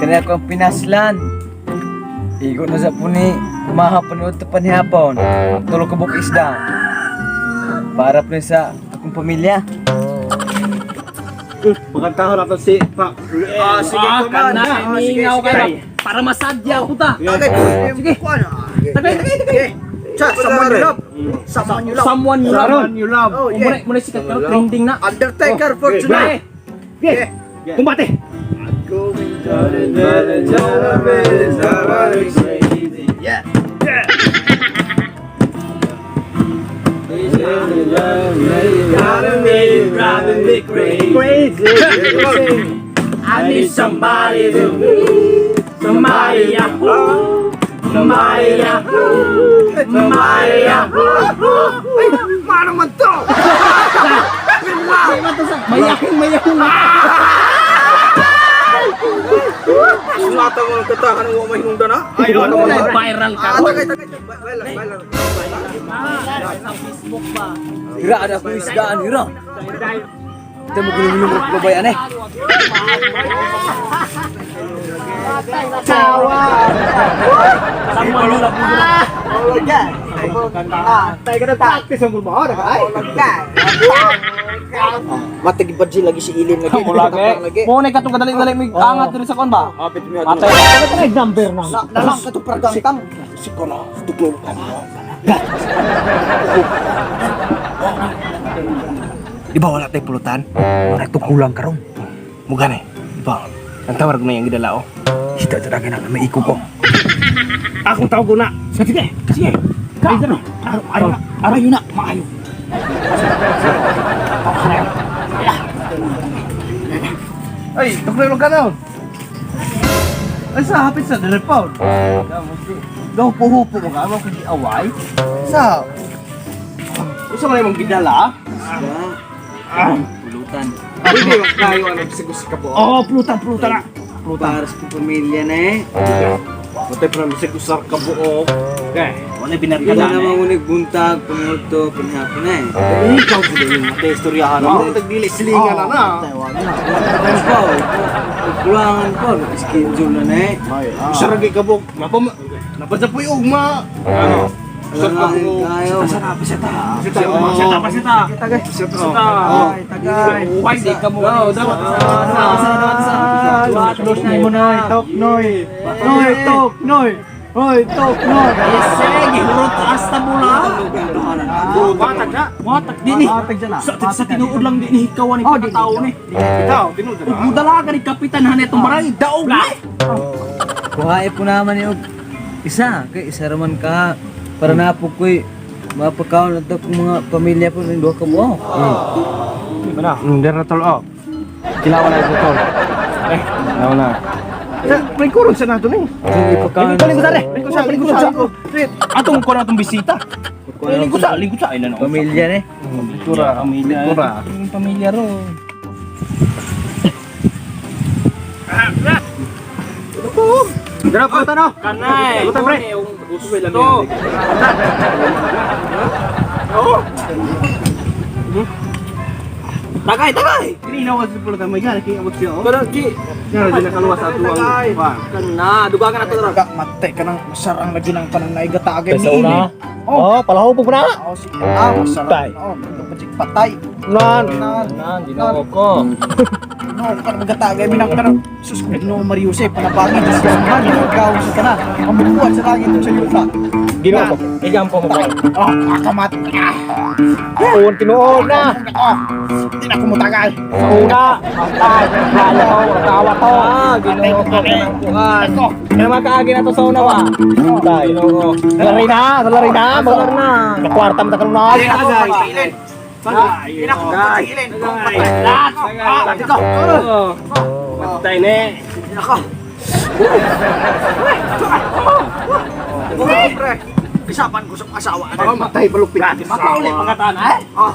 Kani ako ang pinaslan. Igo na sa puni, mahapon to panihapon. Tulo ka buok isda. Para po sa akong pamilya. Pagkantahon nato si Pa. Ah, sige, Ah, kuman. kana, Ah, sige, mingaw sige. kayo. Para masadya ko ta. Tagay, sige. Tagay, tagay, tagay. Sa, someone you love. Someone you love. Someone you love. Someone you love. Oh, Oh, muna, yeah. muna sikat karon trending na. Undertaker for tonight. Yeah. Yeah. Kumbate. Yeah. Crazy. I need somebody to be somebody yahoo, somebody yahoo, somebody yahoo. Ay, manong man to? Mayaking mayaking na. Sulatan mo ng katahan mo may hinungdan na. Ay, Ano na viral ka. Ah, tagay, tagay. Bailan, bailan. Sa Facebook ba? Hira, ada akong isdaan, hira. Ito mo gulong ng babayan eh. Someone you love. Tayo ka na practice ang bulma, ay. Matagibad siya lagi si Ilin lagi. Lagi. Mo na katong kadali-dali may angat diri sa kon ba? Matay. Number na. Nalang ka to pragangtang. Di ba wala tayo pulutan? Wala itong kulang karon. Mugani. Di ba? Ang tawag na yung gidala oh. Sita sa dagin na may iko ko. Akong tawag ko na. Sige, sige. Ka. Ay, ano? Araw, araw, araw na. Maayo. Ay, tuklay lang ka na. Ay, sa hapit sa telephone. Daw puhupo mo ka, mo kung away. Sa Usa man imong gidala? Pulutan. Pwede ba kayo ang nagsigos ka po? Oo, pulutan, pulutan na. Para sa kong pamilya na eh. Matay pa naman sigusar ka buo. Okay. Wala Wala binarkada naman mo nagbuntag, pangod to, panihapon na eh. Ikaw po din yung matay istoryahan mo. Tagdili silingan na na. Ano pa, kulangan pa, schedule na na eh. Usa ra gyud ka buok. Napa napadyapoy ugma. Ano? Usa ka Alanganin buok. tayo. Pasita, pasita. Pasita. Tagay. Uy, di ka mo. Dapat sa Noy, tok, noy. Noy, tok, noy. Hoy, tok, noy. Sige, hurot hasta mula. Batag na. Watak din eh. Matag dyan ah. Sa tinuod lang din eh, ikaw ni pagkatao ni. Ikaw, tinuod na. Ug mudala ka ni kapitan han itong barangay daog ni. Kuhain po naman yung isa, kay isa raman ka. Para na po ko'y mapakaon na to kung mga pamilya po ng duha ka mo. Hindi na tol oh. Kilawan na ito tol. Eh, kilawan na. May kurog sa nato ni. Kung ipakaon Lingkod sa lingkod sa lingkod sa. Atong ko na atong bisita. Lingkod sa ay na. Pamilya na eh. Lingkura, pamilya. Lingkura. Yung pamilya ro. Dara po tano. Kanay. Pulutan, pre. Gusto. Tagay, tagay. Hindi na kasi pulutan may gana kay abot siya. Pero ki, Nga di nakaluwas ato ang. kana duga ka na to ron. Matay ka nang masarang lagi ng kanang naigatagay ni Ilin. Oh, palahupog na. Oh, sige. Ah, masarang. Tay. Oh, kapatid patay. Nan. Nan. Nan, ginoo ko. No, kan magatagay minang kanang sus ko Ginoo Mario Jose panabangin Diyos ko man ikaw sa kana. Kamukuan sa langit ug sa yuta. Ginoo ko. Igampo mo ba? Oh, akamat. Ah, Uwan tinuod na. oh. Di na kumutagay. Sa una. Patay. Kaya to, tawa to. Ah, ginoo ko kanang kuan. Ako. Kaya makaagi na to sa una ba? Tay. Ginoo. Salari na, salari na. Salari na. Nakwarta mo ta karon na. Di na ko pagsilin. Di na ko pagsilin. Ah, dito. Patay ne. Ako. Pre, isapan ko sa asawa. Oh, matay balupit. Makauli pangatan eh. Oh,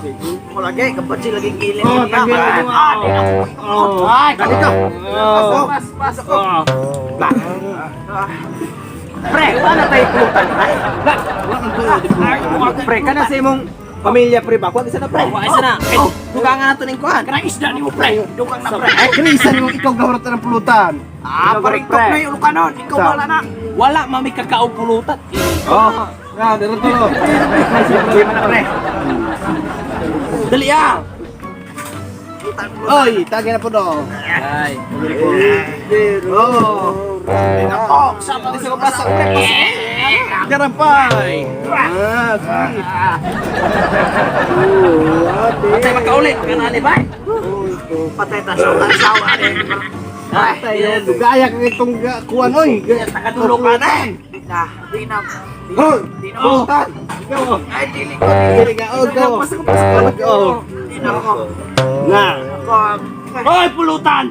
mo lagi kapatid lagi gilin. Oh, tagilid mo. Ah, di na ko. Oh. Ay, ganito. Oh. Pas, pas ako. Pre, paano tayo pulutan, pre? Pre, kana sa imong Pamilya pre ba? Kuha isa na pre. Kuha isa na. Oh, Dugangan na to ning kuan. Kanang isda nimo pre. Dugang na pre. Ay, kani mo ikaw gawrot ng pulutan. Ah, pare tok na yung Ilocano. Ikaw wala na. Wala mami kakao pulutan. Oh. Na, dito to. Sige na pre. Dali ah. Oy, tagay na po do. Ay. Oh. Oh, sama sa basa pre. Karampay. Ah, sweet. Patay makauli. Kanani ba? Patay ta sa sawa ani. Ay, Tayo, dugaya ka itong kuwan oy. Nakatulog ka na. Na, di na. Hoy, Di na. pulutan. Ikaw. Ay, dili ko. Dili ka, oh, go. Go. Di na ako. Na. Ako. Hoy, pulutan.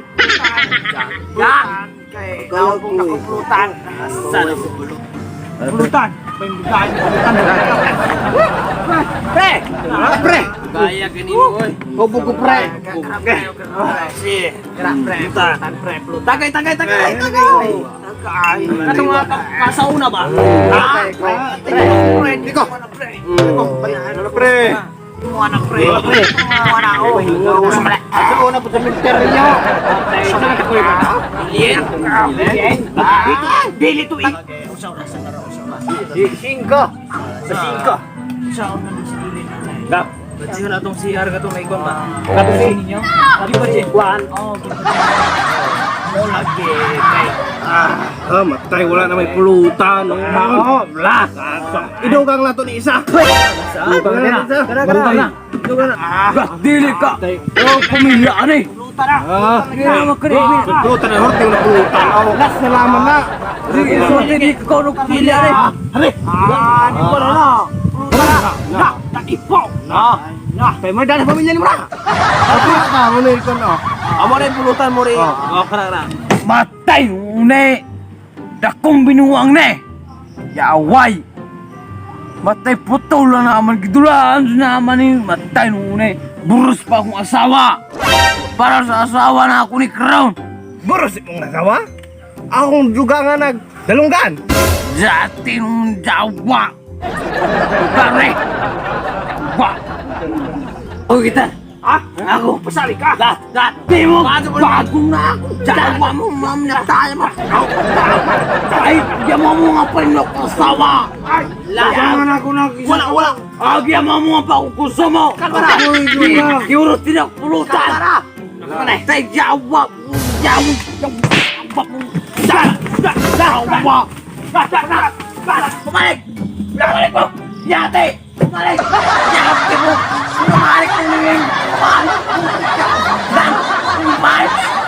Yan. Kay naubong na pulutan. Sana Pulutan. May bugaan pulutan. Pre! Pre. Gaya ganino oy. Hubo ko pre. Si. Pre, pulutan, pre, pulutan. Tagay, tagay, tagay. Tagay. Tagay. Katong mga kasauna ba? Ah, pre. Pre, Diko. pre. Ano pre? Kumuha na pre. Kumuha na ako. Ako na po sa militeryo. Alien. Dili to eh. Singko. Sa singko. Dap. Ba't na atong CR katong naikon ba? Kato si Ninyo? Di ba, Jen? Kuan. Oh, Mo lagi kay Ah, matay wala na may pulutan. Oh, wala. Idugang na to ni isa. Dugang na. Dugang na. Dugang na. Bah, dili ka. Oh, pamilya ani. pulutan na. Ah. Dili na makaribi. Pulutan na horte na pulutan. Last salaman na. Sige, sorte di ka kauno pamilya ani. Hare. Ah, di ko na. Pulutan na. Na, taipo. Na. Na. Kay mo dala pamilya ni mo na. Ako ka mo na ikon oh. Amo rin pulutan mo rin. Oh, kana kana. Matay une. Dakong binuang ne. Yaway. Matay putol na naman gidulaan na naman ni matay une. Burus pa akong asawa. Para sa asawa na ako ni Crown. Boros imong nasawa? Akong dugangan nag dalunggan. Dati nung jawa. Pare. Wa. O kita. Ha? Ako. Pasali ka. Dat, di mo. Bago na ako. Jawa mo, ma'am, na tayo mo. Ay, yama mo nga pa rin ako asawa. Ay, Lahat. ako nag wala wala. Agi mo nga pa akong gusto mo. Kalma na. Yuro tinakpulutan. Kalma na. Tay jawa. Jawa. Jawa. Jawa. Bumalik! Bumalik mo! Yate! Bumalik! Yate mo! Bumalik mo ngayon! Bumalik! Bumalik!